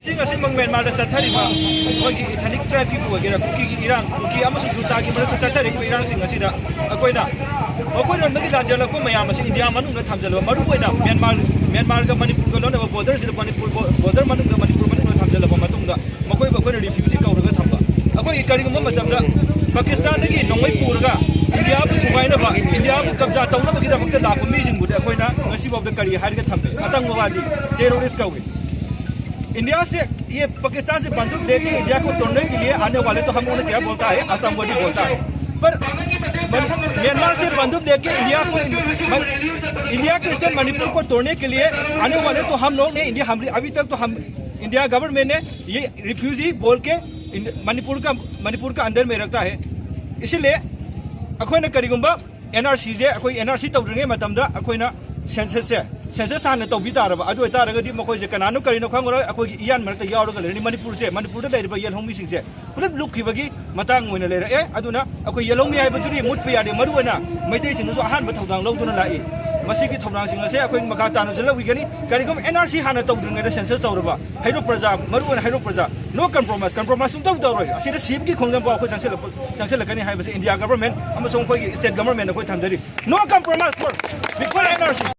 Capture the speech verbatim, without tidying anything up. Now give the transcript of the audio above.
ꯁꯤ ꯉꯁꯤꯃꯛ ꯃ꯭ꯌꯥꯟꯃꯥꯔꯗ ꯆꯠꯊꯔꯤꯕ ꯑꯩꯈꯣꯏꯒꯤ ꯏꯊꯅꯤꯛ ꯇ꯭ꯔꯥꯏꯕꯀꯤꯕꯨ ꯑꯣꯏꯒꯦꯔꯥ, ꯀꯨꯀꯤꯒꯤ ꯏꯔꯥꯡ, ꯀꯨꯀꯤ ꯑꯃꯁꯨꯡ ꯖꯨꯟꯇꯥꯒꯤ ꯃꯔꯛꯇ ꯆꯠꯊꯔꯛꯏꯕ ꯏꯔꯥꯡꯁꯤꯡ ꯑꯁꯤꯗ ꯑꯩꯈꯣꯏꯅ ꯃꯈꯣꯏꯔꯣꯝꯗꯒꯤ ꯂꯥꯟꯖꯦꯜꯂꯛꯄ ꯃꯌꯥꯝ ꯑꯁꯤ ꯏꯟꯗꯤꯌꯥ ꯃꯅꯨꯡꯗ ꯊꯝꯖꯤꯜꯂꯕ, ꯃꯔꯨꯑꯣꯏꯅ ꯃ꯭ꯌꯥꯟꯃꯥꯔ, ꯃ꯭ꯌꯥꯟꯃꯥꯔꯒ ꯃꯅꯤꯄꯨꯔꯒ ꯂꯣꯟꯅꯕ ꯕꯣꯔꯗꯔꯁꯤꯗ, ꯃꯅꯤꯄꯨꯔ ꯕꯣ-, ꯕꯣꯔꯗꯔ ꯃꯅꯨꯡꯗ, ꯃꯅꯤꯄꯨꯔ ꯃꯅꯨꯡꯗ ꯊꯝꯖꯤꯜꯂꯕ ꯃꯇꯨꯡꯗ ꯃꯈꯣꯏꯕꯨ ꯑꯩꯈꯣꯏꯅ ꯔꯤꯐ꯭ꯌꯨꯖꯤ ꯀꯧꯔꯒ ꯊꯝꯕ꯫ ꯑꯩꯈꯣꯏꯒꯤ ꯀꯔꯤꯒꯨꯝꯕ ꯃꯇꯝꯗ ꯄꯥꯀꯤꯁꯇꯥꯟꯗꯒꯤ ꯅꯣꯡꯃꯩ ꯄꯨꯔꯒ ꯏꯟꯗꯤꯌꯥꯕꯨ ꯊꯨꯒꯥꯏꯅꯕ, ꯏꯟꯗꯤꯌꯥꯕꯨ ꯀꯕꯖꯥ ꯇꯧꯅꯕꯒꯤꯗꯃꯛꯇ ꯂꯥꯛꯄ ꯃꯤꯁꯤꯡꯕꯨꯗꯤ ꯑꯩꯈꯣꯏꯅ ꯉꯁꯤꯐꯥꯎꯗ ꯀꯔꯤ ꯍꯥꯏꯔꯒ ꯊꯝꯃꯤ? ꯑꯇꯪꯕꯋꯥꯗꯤ, ꯇꯦꯔꯣꯔꯤꯁ ꯀꯧꯏ꯫ इंडिया से, ये पाकिस्तान से बंदूक लेके इंडिया को तोड़ने के लिए आने वाले तो हम लोगों ने क्या बोलता है, आतंकवादी बोलता है। पर मन-, म्यांमार से बंदूक लेके इंडिया को, मन-, इंडिया के स्टेट मणिपुर को तोड़ने के लिए आने वाले तो हम लोग ने, इंडिया, हम, अभी तक तो हम, इंडिया गवर्नमेंट ने ये रिफ्यूजी बोल के इंड-, मणिपुर का, मणिपुर का अंदर में रखता है। इसीलिए ꯑꯩꯈꯣꯏꯅ ꯀꯔꯤꯒꯨꯝꯕ ꯑꯦꯟ ꯑꯥꯔ ꯁꯤꯁꯦ, ꯑꯩꯈꯣꯏ ꯑꯦꯟ ꯑꯥꯔ ꯁꯤ ꯇꯧꯗ꯭ꯔꯤꯉꯩ ꯃꯇꯝꯗ ꯑꯩꯈꯣꯏꯅ ꯁꯦꯟꯁꯁꯁꯦ, ꯁꯦꯟꯁꯁ ꯍꯥꯟꯅ ꯇꯧꯕꯤ ꯇꯥꯔꯕ, ꯑꯗꯨ ꯑꯣꯏꯇꯥꯔꯒꯗꯤ ꯃꯈꯣꯏꯁꯦ ꯀꯅꯥꯅꯣ ꯀꯔꯤꯅꯣ ꯈꯪꯉꯔꯣꯏ, ꯑꯩꯈꯣꯏꯒꯤ ꯏꯌꯥꯟ ꯃꯔꯛꯇ ꯌꯥꯎꯔꯒ ꯂꯩꯔꯅꯤ꯫ ꯃꯅꯤꯄꯨꯔꯁꯦ, ꯃꯅꯤꯄꯨꯔꯗ ꯂꯩꯔꯤꯕ ꯌꯦꯜꯍꯧꯃꯤꯁꯤꯡꯁꯦ ꯄꯨꯂꯞ ꯂꯨꯞꯈꯤꯕꯒꯤ ꯃꯇꯥꯡ ꯑꯣꯏꯅ ꯂꯩꯔꯛꯑꯦ꯫ ꯑꯗꯨꯅ ꯑꯩꯈꯣꯏ ꯌꯦꯜꯍꯧꯃꯤ ꯍꯥꯏꯕꯗꯨꯗꯤ ꯃꯨꯠꯄ ꯌꯥꯗꯦ꯫ ꯃꯔꯨꯑꯣꯏꯅ ꯃꯩꯇꯩꯁꯤꯡꯅꯁꯨ ꯑꯍꯥꯟꯕ ꯊꯧꯗꯥꯡ ꯂꯧꯗꯨꯅ ꯂꯥꯛꯏ꯫ ꯃꯁꯤꯒꯤ ꯊꯧꯗꯥꯡꯁꯤꯡ ꯑꯁꯦ ꯑꯩꯈꯣꯏ ꯃꯈꯥ ꯇꯥꯅꯁꯨ ꯂꯧꯈꯤꯒꯅꯤ꯫ ꯀꯔꯤꯒꯨꯝꯕ ꯑꯦꯟ ꯑꯥꯔ ꯁꯤ ꯍꯥꯟꯅ ꯇꯧꯗ꯭ꯔꯤꯉꯩꯗ ꯁꯦꯟꯁꯁ ꯇꯧꯔꯕ, ꯍꯩꯔꯣꯛ ꯄ꯭ꯔꯖꯥ, ꯃꯔꯨꯑꯣꯏꯅ ꯍꯩꯔꯣꯛ ꯄ꯭ꯔꯖꯥ, ꯅꯣ ꯀꯝꯄ꯭ꯔꯣꯃꯥꯏꯁ, ꯀꯝꯄ꯭ꯔꯣꯃꯥꯏꯁ ꯁꯨꯡꯇꯧ ꯇꯧꯔꯣꯏ꯫ ꯑꯁꯤꯗ ꯁꯤꯕꯒꯤ ꯈꯣꯡꯖꯪ ꯐꯥꯎ ꯑꯩꯈꯣꯏ ꯆꯪꯁꯤꯜꯂꯛꯄ, ꯆꯪꯁꯤꯜꯂꯛꯀꯅꯤ ꯍꯥꯏꯕꯁꯤ ꯏꯟꯗꯤꯌꯥ ꯒꯚꯔꯟꯃꯦꯟꯠ ꯑꯃꯁꯨꯡ ꯑꯩꯈꯣꯏꯒꯤ ꯁ꯭ꯇꯦꯠ ꯒꯚꯔꯟꯃꯦꯟꯠ ꯑꯩꯈꯣꯏ ꯊꯝꯖꯔꯤ꯫ No compromise for people energy.